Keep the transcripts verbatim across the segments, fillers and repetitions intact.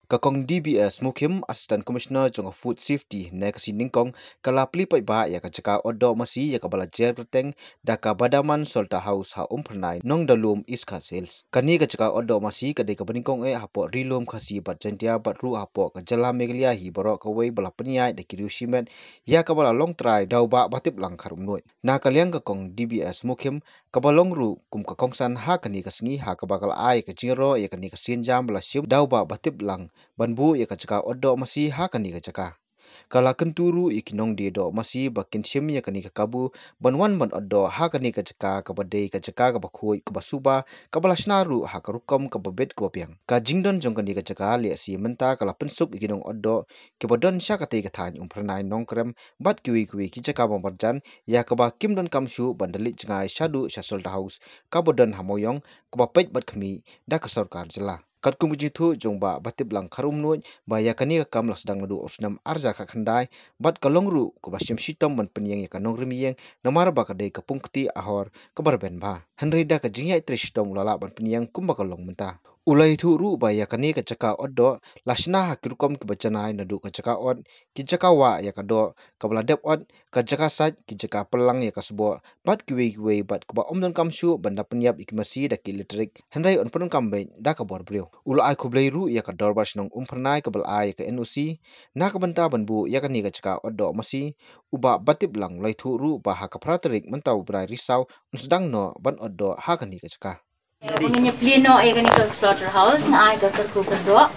Ka Kong D B S Mukhim, Assistant Commissioner jong ka Food Safety, ne ka sngi nyngkong, ka la plie paidbah ïa ka jaka ot doh masi ïa kaba la jer kyrteng da ka Badaman Shelter House ha Umphyrnai, Nongdalum, East Khasi Hills. Kane ka jaka ot doh masi ka dei kaba nyngkong eh hapoh Ri-lum Khasi bad Jaintia bad ruh hapoh ka jylla Meghalaya hi baroh kawei ba la pynïaid da ki riew shimet ïa kaba la long trai da u Bah Batiplang Kharumnuid. Na ka liang ka Kong D B S Mukhim, kaba long ruh kum ka kongsan ha kane ka sngi, ha kaba ka la ai ka jingïaroh ïa kane ka sienjam ba la shim da u Bah Batiplang ban buh ïa ka jaka ot doh masi ha kane ka jaka. Ka la kyntu ruh ïa ki nongdie doh masi ba kin shim ïa kane ka kabu ban wan ban ot doh ha kane ka jaka kaba dei ka jaka kaba khuid, kaba suba, kaba la shna ruh ha ka rukom kaba bit kaba biang. Ka jingdon jong kane ka jaka lehse mynta ka la pynsuk ïa ki nong ot doh kiba don sha katei ka thaiñ Umphyrnai, Nongkrem bad kiwei kiwei ki jaka ba marjan ïa kaba kim donkam shuh ban da leit jngai shaduh sha Shelter House kaba don ha Mawiong, kaba peit bad khmih da ka sorkar jylla. Katkum ka jingïathuh jong u Bah Batiplang Kharumnuid ba ïa kane ka kam la sdang naduh u snem ar hajar khatkhyndai bad ka long ruh kaba shim shitom ban pynïeng ïa ka nongrim ïing namar ba ka dei ka pung kti ahor kaba rben bha. Hynrei da ka jingïaid trei shitom u la lah ban pynïeng kumba ka long mynta. U la ïathuh ruh ba ïa kane ka jaka ot doh la shna ha ki rukom kiba janai, naduh ka jaka ot, ki jaka wah ïa ka doh kaba la dep ot, ka jaka sait, ki jaka pynlang ïa ka sboh bad kiwei kiwei, bad kaba ym donkam shuh ban da pynïap ïa ki masi da ki elektrik, hynrei yn pyndonkam beit da ka bor briew. U la ai khublei ruh ïa ka Dorbar Shnong Umphyrnai kaba la ai ïa ka N O C na ka bynta ban buh ïa kane ka jaka ot doh masi. U Bah Batiplang u la ïathuh ruh ba ha ka phra tarik mynta u bnai Risaw yn sdang noh ban ot doh ha kane ka jaka. Ba ngin ïa plie noh ïa kane ka slaughterhouse, nga ai ka kyrkhu kyrdoh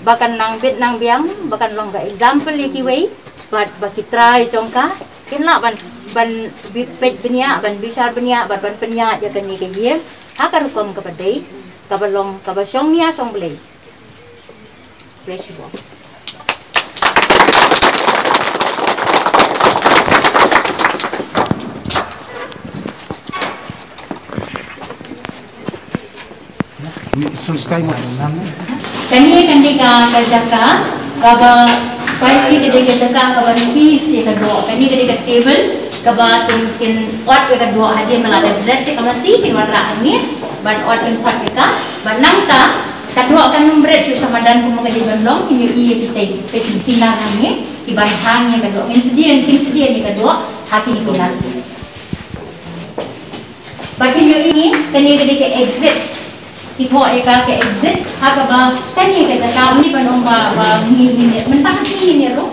ba kan nang bit nang biang, ba kan long ka example ïa kiwei, bad ba ki trai jong ka kin lah ban, ban bi-, peit bniah, ban bishar bniah bad ban pynïaid ïa kane ka ïing ha ka rukom kaba dei, kaba long kaba shong nia shong Blei. Khublei shibun. Kane, kane ka, ka jaka kaba, kane ka dei ka jaka kaba pis ïa ka doh. Kane ka dei ka table kaba kin, kin ot ïa ka doh hadien ba la dep dress ïa ka masi, kin wanrah hangne ban ot, kin ot ïa ka. Bad nangta ka doh kan ym bret shuh sha madan kum ka dei ban long. Kin ïohi ïa kitei ki, ki kinar hangne kiban hang ïa ka doh. Kin sdien, kin sdien ïa ka doh ha kine ki kinar. Bad phin ïohi kane ka dei ka exit. Ki thoh ïa ka ka exit ha kaba kane ka jaka, ym dei ban ong ba, ba ngin, ngin ïa, mynta ka sngi ngin ïa rung,